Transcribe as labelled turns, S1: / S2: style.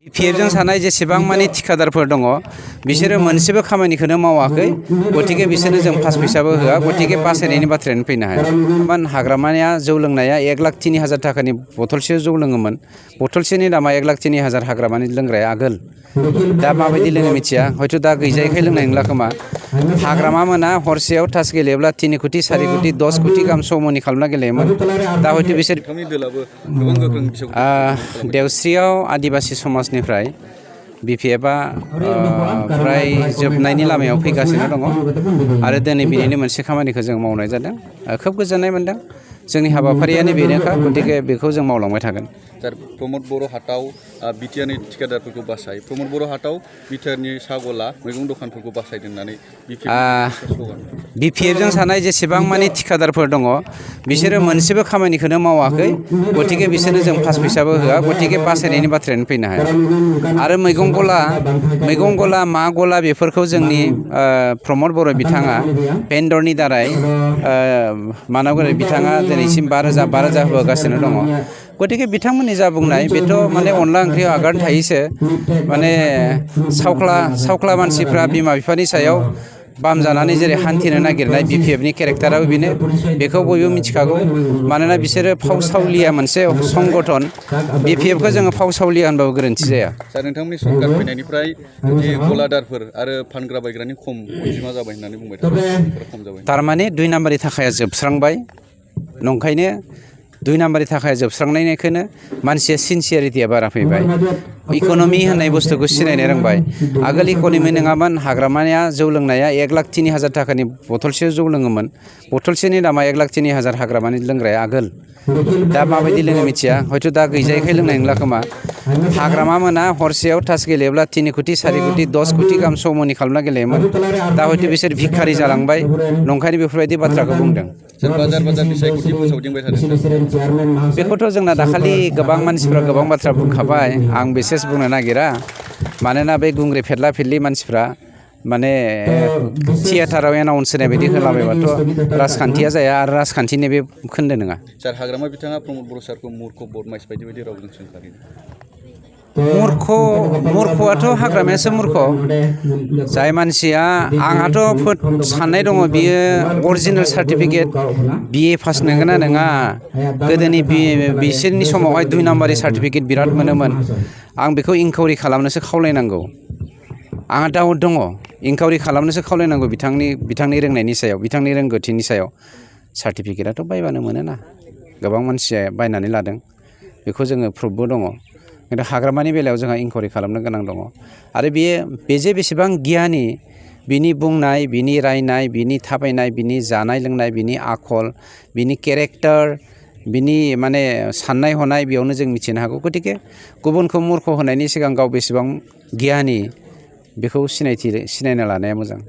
S1: पिएफजों सानाय जेसेबां माने थिखादारफोर दङ बिसोरो मोनसेबो खामानिखौनो मावाखै गतिके बिसोरनो जों पास फैसाबो होआ गतिके पास होनायनि बाथ्रायानो फैनो हाया हाग्रामाया जौ लोंनाया 1,03,000 थाखानि बथलसे जौ लोङोमोन बथलसेनि दामा 1,03,000 हाग्रामानि लोंग्राया आगोल दा माबायदि लोङो मिथिया हयथ' दा गैजायैखाय लोंनाय नंला खोमा हाग्रामा मोना हरसेयाव टास गेलेयोब्ला 3 कोटि 4 कोटि 10 कोटि गाहाम समनि खालामना गेलेयोमोन दा हयथ' बिसोर देवस्रियाव आदिबासि समाजनिफ्राय बिपिएफआ फ्राय जोबनायनि लामायाव फैगासिनो दङ आरो दिनै बिनिनो मोनसे खामानिखौ जों मावनाय जादों खोब गोजोननाय मोनदों जोंनि हाबाफारियानो बेनोखा गतिके बेखौ जों मावलांबाय थागोन
S2: सार प्रमद बर' हाटआव बिटिआरनि थिखादारफोरखौ बासाय प्रमद बर' हाटआव बिटिआरनि साहा गला मैगं दखानफोरखौ बासायदों होननानै
S1: बिपिएफजों सानाय जेसेबां माने थिखादारफोर दङ बिसोरो मोनसेबो खामानिखौनो मावाखै गतिके बिसोरनो जों पास फैसाबो होआ गतिके पास होनायनि बाथ्रायानो फैनो हाया आरो मैगं गला मा गला बेफोरखौ जोंनि प्रमद बर' बिथाङा भेन्डरनि दाराय मानावगोरै बिथाङा दिनैसिम 5,000 होगासिनो दङ गतिके बिथांमोननि जा बुंनाय बेथ' माने अनला ओंख्रियाव आगान थायोसो माने सावख्ला मानसिफ्रा बिमा बिफानि सायाव बाम जानानै जेरै हान्थिनो नागिरनाय बिपिएफनि केरेक्टाराबो बेनो बेखौ बयबो मिथिखागौ मानोना बिसोरो फावसावलिया मोनसे संगठन बिपिएफखौ जोङो फावसावलिया होनबाबो गोरोन्थि जाया
S2: सार नोंथांमोननि सरकार फैनायनिफ्राय जे गलादारफोर आरो फानग्रा बायग्रानि खम अनजिमा जाबाय होननानै बुंबाय खम जाबाय
S1: थारमाने 2 नाम्बारनि थाखाया जोबस्रांबाय नंखायनो 2 नाम्बारनि थाखाय जोबस्रांनायनिखौनो मानसिया सिनसियारिटिया बारा फैबाय इक'नमि होननाय बुस्थुखौ सिनायनो रोंबाय आगोल इक'नमि नङामोन हाग्रामाया जौ लोंनाया 1,03,000 थाखानि बथलसे जौ लोङोमोन बथलसेनि दामा 1,03,000 हाग्रामानि लोंग्राया आगोल दा माबायदि लोङो मिथिया हयथ' दा गैजायैखाय लोंनाय नंला खोमा हाग्रामा मोना हरसेयाव टास गेलेयोब्ला 3 कोटि 4 कोटि 10 कोटि गाहाम समनि खालामना गेलेयोमोन दा हयथ' बिसोर भिखारि जालांबाय नंखायनो बेफोरबायदि बाथ्राखौ बुंदों बेखौथ' जोंना दाखालि गोबां मानसिफ्रा गोबां बाथ्रा बुंखाबाय आं बिसेस बुंनो नागिरा मानोना बे गुंग्रे फेदला फेदलि मानसिफ्रा माने थियेटाराव एनाउन्स होनाय बायदि होलाबायबाथ' राजखान्थिया जाया आरो राजखान्थिनि बे खोन्दो नङा
S2: सार हाग्रामा बिथाङा प्रमद बर' सारखौ मूर्ख बदमाइस बायदि रावजों सोंखारि
S1: मूर्खआथ' हाग्रामायासो मूर्ख जाय मानसिया आंहाथ' साननाय दङ बियो अरिजिनेल सार्टिफिकेट बिए पास नंगौना नङा गोदोनि बिसोरनि समावहाय 2 नाम्बारनि सार्टिफिकेट बिराद मोनोमोन आं बेखौ इनकुवारि खालामनोसो खावलायनांगौ आंहा डाउट दङ इनकुवारि खालामनोसो खावलायनांगौ बिथांनि रोंनायनि सायाव बिथांनि रोंगौथिनि सायाव सार्टिफिकेटआथ' बायबानो मोनोना गोबां मानसिया बायनानै लादों बेखौ जोङो प्रुफबो दङ खिन्थु हाग्रामानि बेलायाव जोंहा इनकुवारि खालामनो गोनां दङ आरो बेजे बेसेबां गियानि बिनि बुंनाय बिनि रायनाय बिनि थाबायनाय बिनि जानाय लोंनाय बिनि आखल बिनि केरेक्टार बिनि माने साननाय हनाय बेयावनो जों मिथिनो हागौ गतिके गुबुनखौ मूर्ख होनायनि सिगां गाव बेसेबां गियानि बेखौ सिनायना लानाया मोजां